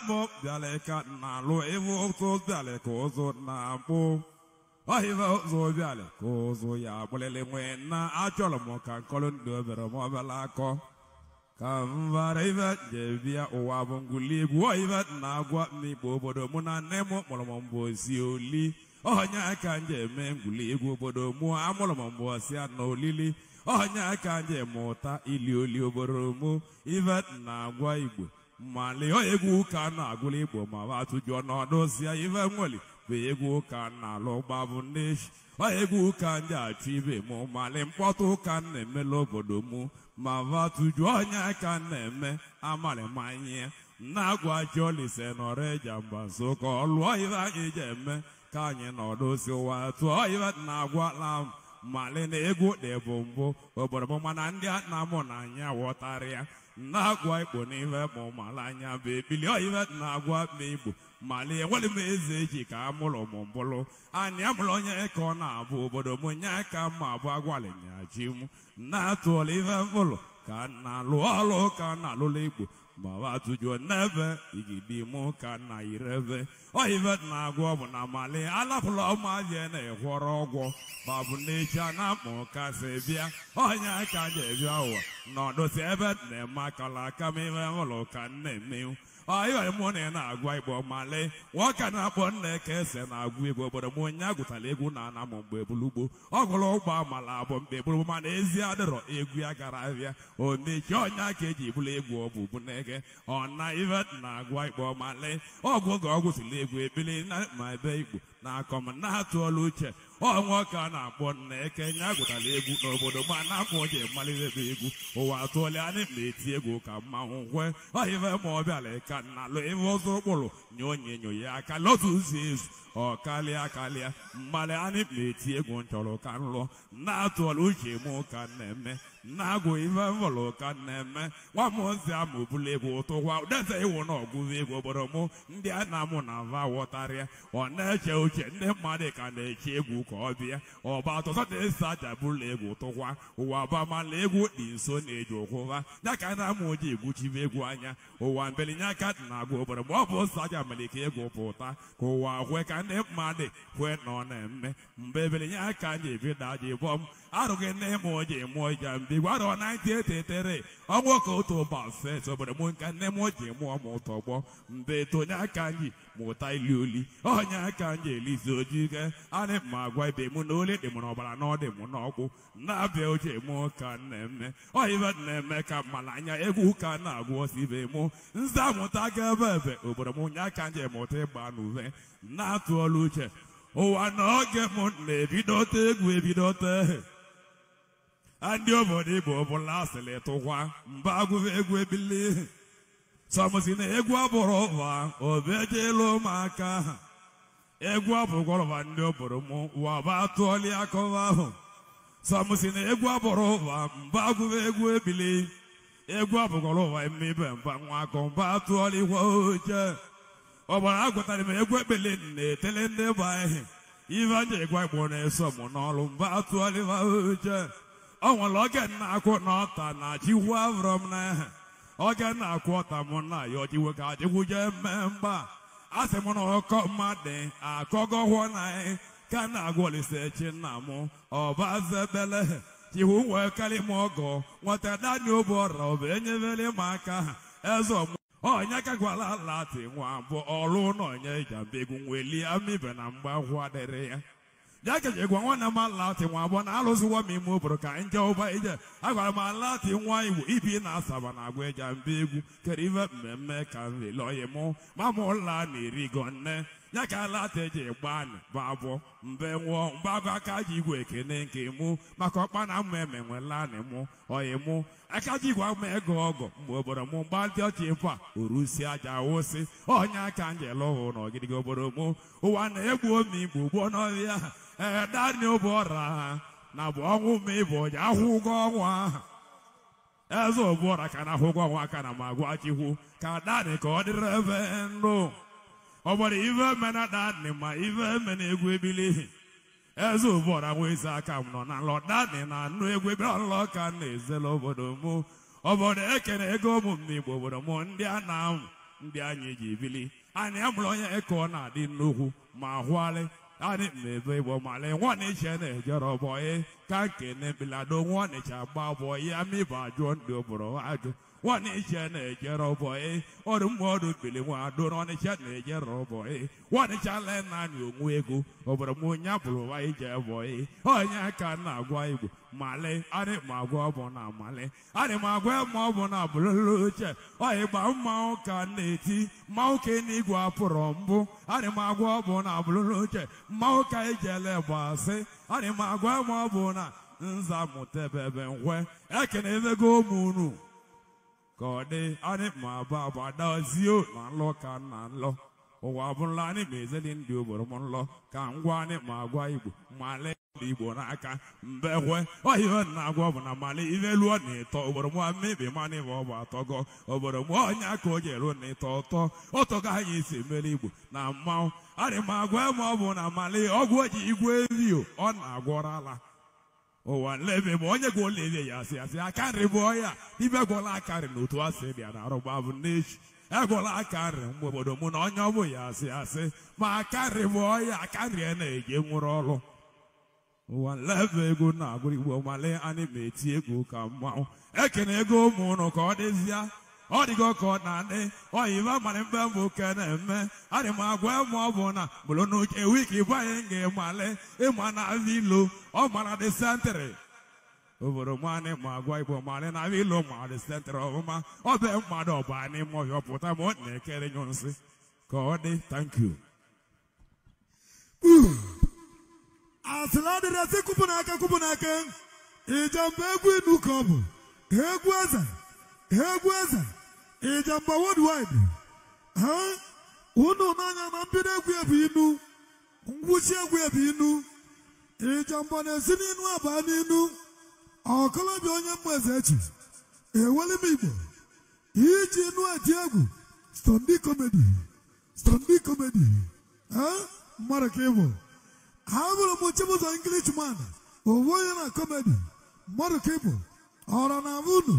mụ bịara ka na-alụ ife ụtụ bịara ka ụzụ na-akpụ ife ụzụ bịara ka ụzụ ya akpụlịlị nwee na achọrọ m ka nkọlụ ndị obere m obere akọ ka mbara ife nje bịa ụwa bụ ngwuli egwu ife na-agwa m igbo obodo mụ na nne m mụrụ m mbụ osi oli onye aka nje eme ngwuli egwu obodo mụ amụrụ m mbụ osi na olili onye aka nje mụta ili oli obodo mụ ife na-agwa igbo mali egwu ka na-agụla igbo ma atụjụọ n'ọdụsịa ife nweli bụ egwu ka na-alụ gbabụ nneshi egwu ka ndị achụ ibe mụ mali mkpọtụ ka na-emela obodo mụ ma vatụjụọ onye aka na-eme amalịmanye na-agwa Olise nọrọ eja mba nso ka ọ lụọ ife anyị ji eme ka anyị nọdụsi ụwa tụọ ife na-agwala m mali na egwu dị bụ mbụ obodo m mana ndị nna mụ na anya ghọtara ya na-agwa igbo n'ife ma ụmala anya bụ ebili ife na-agwa m igbo mali enwere m eze eji ka amụrụ m mbụlụ anyị amụrụ onye ka ọ na-abụ obodo m nye aka mma abụ agwalịnyachi m na-atụọla ife mfụlụ ka na-alụ ọlụ ka na-alụlụ igbo ma atụjuo n'ebe igidi mụ ka na irebe oife na-agwọ bụ na mali alapụla ụmụazị na-ekwọrọ ọgwọ ma bụ n'echi na mụ kasị bịa onye aka ji bịa ụwa nọdụsi ebe na-eme akala aka m ife ụlọ ka na-eme iwe mụ na ị na-agwa igbo mali nwoke na-akpọ nne ka ese na-agụ egwu obodo m onye agụtara egwu na ana m mgbe ebulugbo ọ gụrụ ụgbọ amala abụ mgbe ebulu mana ezi adịrọ egwu ya gara abịa omechi onye aka eji bụrụ egwu ọ bụ bụ n'eke ọ na ife na-agwa igbo mali ọgwụ oge ọgwụ siri egwu ekpili na ma ebe igbo na-akọ m na-atụọla uche ọnwa ka a na-akpọ nna eke nye agụtara egwu n'obodo ma na-akpọ oji mmalite ebe egwu ụwa atụọla anyị na-eti egwu ka mmanwụ kwe ife ma ọ bịara ka nna lụ ife ụzọ ụkpụrụ nye onye nyo ya aka lọtụ ụzọ ezu ọ kalịa kalịa mmalị anyị na-eti egwu nchọrọ ka nlụ na-atụọla uche mụ ka na-eme na-agụ ife mfụlụ ka na-eme nwa m ozi ama bụla egwu tụkwa deze iwu na ọgụgụ egwu obodo mụ ndị a na-amụ na va ghọtarịa ọ na-eche uche ndị mmadụ ka na-eche egwu ka ọ bịa ọba atọtọ na-ese aja bụla egwu tụkwa ụwa bamala egwu dị nso na-eji ụkwụva ya ka na-amụ oji egwuchibe egwu anya ụwa mbelinye aka dị na-agụ obodo ma ọ bụ nsọ aja mere ka egwu pụta ka ụwa kwe ka ndị mmadụ kwe na ọ na-eme mgbe ebelinye aka ji ebido aja ịbọ m arụghị nne m oji mụọ ja mgbe gwarọ 1983 ọnwa ka otu ụba fet obodo m nka nne m oji mụọ m ụtọgbọ mgbe tonye aka ji mụta ili oli onye aka nji elizi ojike anị ma agwa ibe mụ na ole dị m n'ọbara na ọ dị m n'ọkwụ na-abịa oche mụ ka na-eme oibe na-eme ka mmala anya egwu ka na-agwụ ọsọ ibe mụ nza mụta ga ebe ebe obodo m nye aka nji mụta ịgba n'uve na-atụọla uche ụwa na oge m na-ebidote egwu ebidote ndị obodo igbo bụla asịrị tụkwa mba agụva egwu ebili sọmụsi na egwu abụrụ ụwa obejela ụmụaka egwu abụgwọrọba ndị obodo m waba tụọli akọva ahụ sọmụsi na egwu abụrụ ụwa mba agụva egwu ebili egwu abụgwọrọ ụwa mmebe mba nwa akọ mba tụọli kwa oche ọgbara agụtara m egwu ekpele na-etele ndị bụ ahị ife anya egwu igbo na-eso m n'ọrụ mba tụọli kwa oche ọ nwere oge na-akwụ n'ọta na chikwu avụrọ m n'aha oge na-akwụ ọta m na ya ọjiwe ka adịgwuje mmemba a sị m na ọkọ mmadụ akọgọhụọ na anyị ka na-agwa Olise chi nna m ọbazebele chihu nwee karị m ọgọ nweta dani obiọra ọbụ enyebere m aka eze onye ka gwara lati nwa bụ ọrụ na onye jambegwu nweli amibe na mgbagwu adịrị ya ya ka gwa nwanne m alati nwa abụọ na alụsịwa m ime obodo ka nje ụba ije agwara m alati nwa igbo ibi na asaba na agwa eja mba egwu kere ife mmemme ka m lele mụ ma m ụla na erigo nne ya ka alati eji gba bụ abụọ mbe nwụọ mgbe agụ aka ji igwe ekene nke mụ maka ọkpa na mma emenwela anị mụ oyi mụ aka ji igwe ama ego ọgọ mgbe obodo mụ mgbalị ọchị ịfụ a orusi aja wụsị onye aka njele ụhụ na ọgịdịgị obodo mụ ụwa na-egbu ome igbo gbuo n'ọhịa ee dani ụbọra na bụ ọnwụ ma ịbụ ọja akwụ ụgwọ ọnwa eze ụbọra ka na akwụgwọ ọnwa aka na ma gwa chikwu ka dani ka ọ dịrị ebe ndụ ọ gbara ife mena dani ma ife mena egwu ebili eze ụbọra nwa ezi aka m nọ na nlọ dani na anụ egwu ebili ọlọ ka na-ezela obodo mụ obodo ekene ego ụmụ m n'igbo obodo mụ ndị a na-amụ Ndị anyị ji bili anyị amụrụ onye ka ọ na-adị nnukwu ma hụalị anyị mmebe Igbo mali nwanịcha na-ejere bọyị ka nkene mbilado nwanịcha gba bọyị amịba ajụọ ndị obodo ajụ nwanịcha na-ejere bọyị ọrụ mmụọdụ bili nwado n'ọnịcha na-ejere bọyị nwanịcha le naanị onwe ego obodo m onye bụrụ wa ije bọyị onye aka na-agwa Igbo mali anyị ma agwa ọ bụ na mali anyị ma agwa ma ọ bụ na bụlụlụ uche ọyị gba mmanwụ ka na-eti mmanwụ ka n'igwe apụrụ mbụ anyị ma agwa ọ bụ na bụlụlụ uche mmanwụ ka ijele gbasị anyị ma agwa ma ọ bụ na nza mụtebebe nkwe ekene emego ụmụ unu ka ọ dị anyị ma ba agbadazie na nlọ ka na nlọ ụwa bụrụla anyị ma ezeli ndị obodo m nlọ ka ngwa anyị ma agwa Igbo mali Igbo n'aka mbekwe ọhịa na-agwa bụ na mali ife luo na ịtọ obodo mụ mmebi manị ma ọ bụ atọgọ obodo mụ onye aka o ji eru na ịtọ ụtọ ọtọgo anyị isi mere Igbo na mmanwụ anyị ma agwa ma ọ bụ na mali ọgwụ oji igwe evio ọ na-agwọrọ ala ụwa nlebe ma onye gwọla ebe ya asị asị aka nri bụ ọya ibe gwọla aka nri na otu asị bịa na arụgba bụ n'echi egwọla aka nri mgbe obodo mụ na onye ọ bụ ya asị asị ma aka nri bụ ọya aka nri na-eje nwụrụ ọrụ ụwa nlebe ego na-agụrụ Igbo mali anyị ma eti egwu ka mmanwụ ekene ego ụmụ ụnụ ka ọ dịzịa ọ dịgo ka ọ na-adị ọyịba mali mgbe mbụ ke na-eme adị m agwa ma ọ bụ na bụrụ n'uche wiki bụ anyị ga-emali ịma na ilo ọ mara dị sentrị obodo mụ ma agwa Igbo mali na ilo ma dị sentrị ọfụma ọ bụ mmadụ ọba n'ime ọhịa pụta ma ọ na-ekere nyụ nsị ka ọ dị. Thank you. Asịla adịrị asị kwupụ n'aka kwupụ n'aka ịjamba egwu inu ka ọ bụ egwu eze egwu eze ịjamba worldwide ha unu n'anya na mbido egwu ebu inu ngwụchi egwu ebu inu ịjamba na-esi n'inu aba n'inu ọkọlọbịa onye mmụ eze echi eweli m Igbo iji inu eti egwu stondi comedy stondi comedy ha mmadụ ka ịbụ abụrụ m Chibụzọ Englishman onwe onye na comedy mmadụ ka ịbụ ọra na unu.